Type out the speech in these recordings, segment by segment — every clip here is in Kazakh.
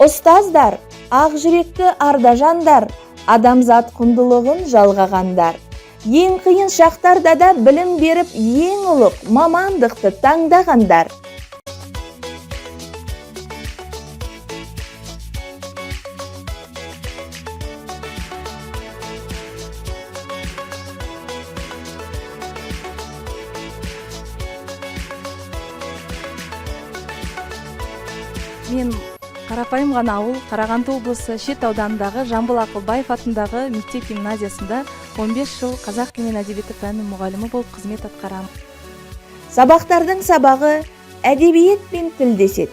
Ұстаздар, ақ жүректі арда жандар, адамзат құндылығын жалғағандар. Ең қиын шақтарда да білім беріп, ең ұлық мамандықты таңдағандар. Мен қарапайым ғана ауыл, Қарағанды облысы Шет ауданындағы Жамбыл Ақылбаев атындағы мектеп гимназиясында 15 жыл қазақ тілі мен әдебиеті пәнінің мұғалімі болып қызмет атқарамын. Сабақтардың сабағы әдебиет пен тіл деседі.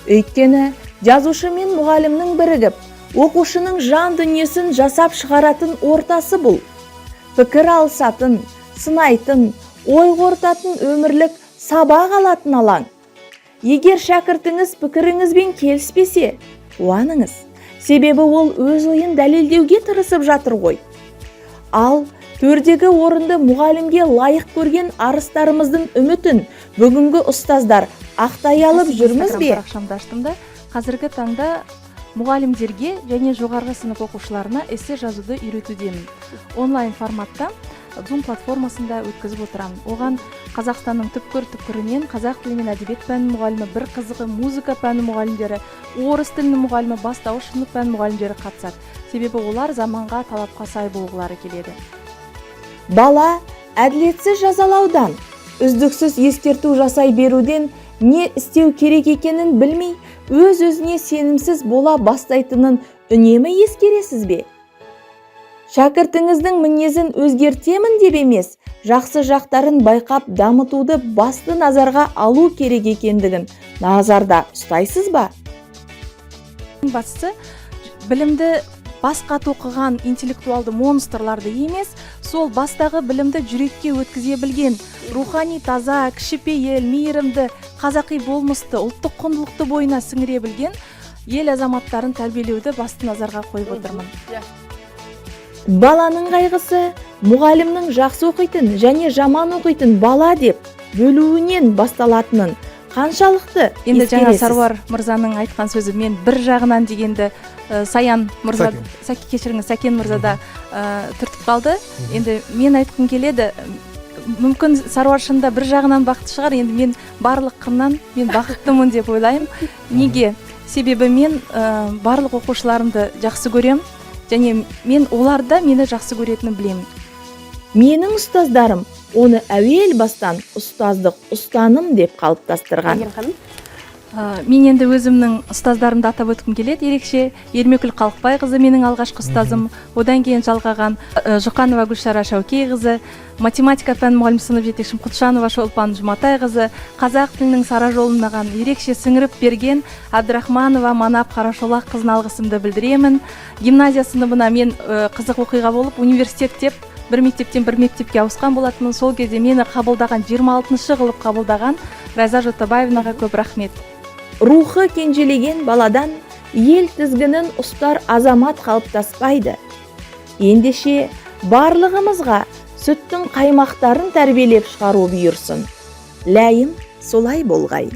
Өйткені жазушы мен мұғалімнің бірігіп, оқушының жан дүниесін жасап шығаратын ортасы бұл. Пікір алысатын, сынайтын, ой қорытатын, өмірлік сабақ алатын алаң. Егер шәкіртіңіз пікіріңізбен келіспесе, қуаныңыз. Себебі ол өз ойын дәлелдеуге тырысып жатыр ғой. Ал төрдегі орынды мұғалімге лайық көрген арыстарымыздың үмітін бүгінгі ұстаздар ақтай алып Кәсіби жүрміз Инстаграм бе? парақшамды аштым да, қазіргі таңда мұғалімдерге және жоғарғы сынып оқушыларына эссе жазуды үйретудемін. Онлайн форматта, Zoom платформасында өткізіп отырамын. Оған Қазақстанның түпкір түпкірінен қазақ тілі мен әдебиет пәнінің мұғалімі, бір қызығы, музыка пәні мұғалімдері, орыс тілінің мұғалімі, бастауыш сынып пән мұғалімдері қатысады. Себебі олар заманға, талапқа сай болғылары келеді. Бала әділетсіз жазалаудан, үздіксіз ескерту жасай беруден не істеу керек екенін білмей, өз өзіне сенімсіз бола бастайтынын үнемі ескересіз бе? Шәкіртіңіздің мінезін өзгертемін деп емес, жақсы жақтарын байқап дамытуды басты назарға алу керек екендігін назарда ұстайсыз ба? Ең бастысы, білімді басқа тоқыған интеллектуалды монстрларды емес, сол бастағы білімді жүрекке өткізе білген, рухани таза, кішіпейіл, мейірімді, қазақи болмысты, ұлттық құндылықты бойына сіңіре білген ел азаматтарын тәрбиелеуді басты назарға қойып отырмын. Баланың қайғысы мұғалімнің жақсы оқитын және жаман оқитын бала деп бөлуінен басталатынын қаншалықты Енді жаңа ескересіз? Саруар мырзаның айтқан сөзі мен бір жағынан дегенді Саян мырза, Сәкен. Сәке, кешіріңіз, Сәкен мырза да түртіп қалды. Енді мен айтқым келеді, мүмкін, Саруар шынында бір жағынан бақытты шығар. Енді мен барлық қырынан мен бақыттымын деп ойлаймын. Неге? Себебі мен барлық оқушыларымды жақсы көрем және мен олар да мені жақсы көретінін білемін. Менің ұстаздарым оны әуел бастан ұстаздық ұстаным деп қалыптастырған. Әйгерім ханым. Мен енді өзімнің ұстаздарымды атап өткім келеді ерекше. Ермекүл Қалықбайқызы менің алғашқы ұстазым, одан кейін жалғаған Жұқанова Гүлшара Шәукейқызы, математика пән мұғалім, сынып жетекшім Құтжанова Шолпан Жұматайқызы, қазақ тілінің сара жолын маған ерекше сіңіріп берген Әбдірахманова Манап Қарашолаққызына алғысымды білдіремін. Гимназия сыныбына мен қызық оқиға болып, университет деп бір мектептен бір мектепке ауысқан болатынмын. Сол кезде мені қабылдаған, 26-шы қылып қабылдаған Райза Жотабаевнаға көп рахмет. Рухы кенжелеген баладан ел тізгінін ұстар азамат қалыптаспайды. Ендеше барлығымызға сүттің қаймақтарын тәрбиелеп шығару бұйырсын. Ләйім солай болғай.